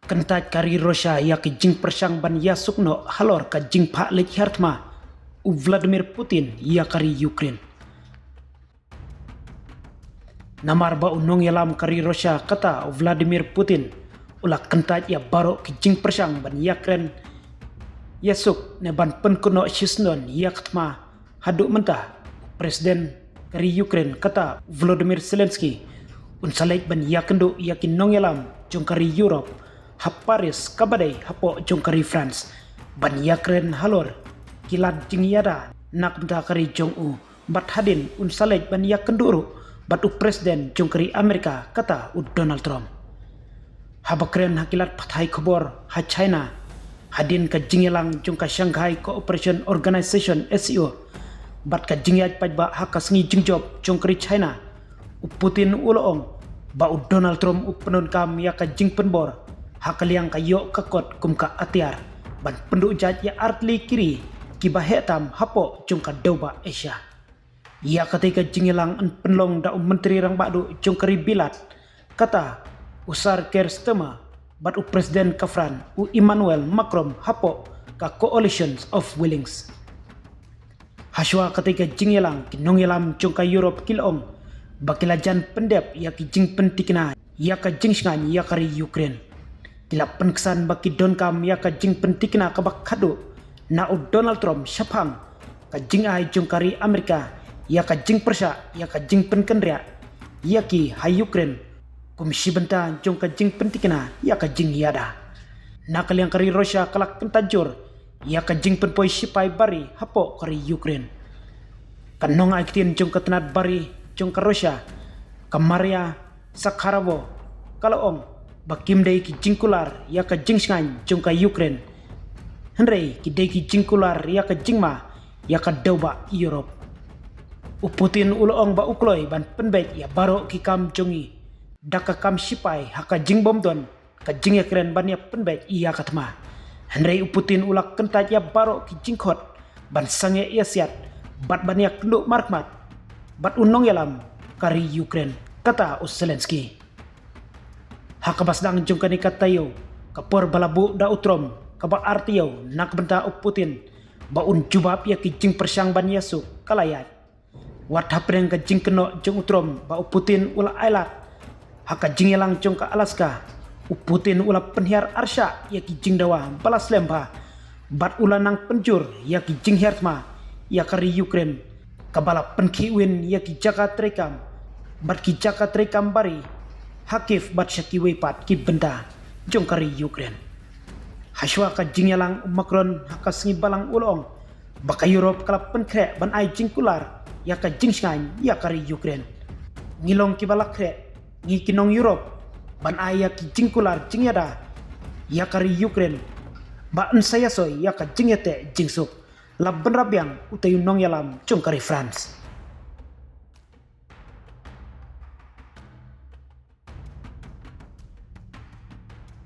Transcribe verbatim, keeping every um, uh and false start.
Kyntait ka ri Russia ïa ki jingpyrshang ban ïasuk noh halor ka jingphah leit hiar thma u Vladimir Putin ïa ka ri Ukraine. Namar ba u nongïalam ka ri Russia kata u Vladimir Putin u la kyntait ïa baroh ki jingpyrshang ban ïakren ïasuk ne ban pynkynnoh shisnong ïa ka thma, haduh mynta u President ka ri Ukraine kata u Volodymyr Zelensky un sa leit ban ïakynduh ïa ki nongïalam jong ka ri Europe ha Paris kaba dei hapoh jong ka ri France ban ïakren halor ki lad jingïada na ka bynta ka ri jong u. Bad hadien un sa leit ban ïakynduh ruh bad u President jong ka ri Amerika kata u Donald Trump. Haba kren ha ki lad pathai khubor ha China hadien ka jingïalang jong ka Shanghai Cooperation Organization, S C O, bad ka jingïaid paidbah ha ka sngi jingjop jong ka ri China, u Putin u la ong ba u Donald Trump u pyndonkam ïa ka jingpynbor ha ka liang ka ïoh ka kot kum ka atiar ban pynduh jait ïa artylli ki ri kiba heh tam hapoh jong ka dewbah Asia. Ïa katei ka jingïalang yn pynlong da u Myntri Rangbah Duh jong ka ri Bilat kata u Sir Keir Starmer bad u President ka France u Emmanuel Macron hapoh ka Coalition of Willies. Hashwa katei ka jingïalang ki nongïalam jong ka Europe ki la ong ba ki la jan pyndep ïa ki jingpyntikna ïa ka jingshngaiñ ïa ka ri Ukraine. Ki la pynksan ba ki donkam ïa ka jingpyntikna kaba khadduh na u Donald Trump shaphang ka jingai jong ka ri Amerika ïa ka jingpyrshah ïa ka jingpynkynriah ïa ki ha Ukraine kum shi bynta jong ka jingpyntikna ïa ka jingïada. Na ka liang ka ri Russia ka la kyntait jur ïa ka jingpynpoi shipai bari hapoh ka ri Ukraine. Ka nongai ktien jong ka tnat bari jong ka Russia ka Maria Zakharova ka la ong ba kim dei ki jingkular ïa ka jingshngaiñ jong ka Ukraine, hynrei ki dei ki jingkular ïa ka jingma ïa ka dewbah Europe. U Putin u la ong ba u kloi ban pynbeit ïa baroh ki kam jong ngi da ka kam shipai ha ka jingbym don ka jingïakren ban ïa pynbeit ïa ka thma. Hynrei u Putin u la kyntait ïa baroh ki jingkhot ban sangeh ïa siat bad ban ïakynduh markhmat bad u nongïalam ka ri Ukraine kata u Zelensky. Ha kaba sdang jong kane ka taïew ka por ba la buh da u Trump kaba ar taïew na ka bynta u Putin ba un jubab ïa ki jingpyrshang ban ïasuk ka la ïaid. Wat hapdeng ka jingkynnoh jong u Trump ba u Putin u la ailad ha ka jingïalang jong ka Alaska, u Putin u la pynhiar arshah ïa ki jingdawa ba la slem bha bad u la nang pynjur ïa ki jinghiar thma ïa ka ri Ukraine kaba la pynkhih win ïa ki jaka treikam bad ki jaka treikam bari ha Kyiv bad sha kiwei pat ki bynta jong ka ri Ukraine. Hashwa ka jingïalang u Macron ha ka sngi Balang u la ong ba ka Europe ka la pynkhreh ban ai jingkular ïa ka jingshngaiñ ïa ka ri Ukraine. Ngi long kiba la khreh ngi ki nong Europe ban ai ïa ki jingkular jingïada ïa ka ri Ukraine ba yn sa ïasoi ïa ka jingïateh jingsuk, la bynrap biang utei u nongïalam jong ka ri France.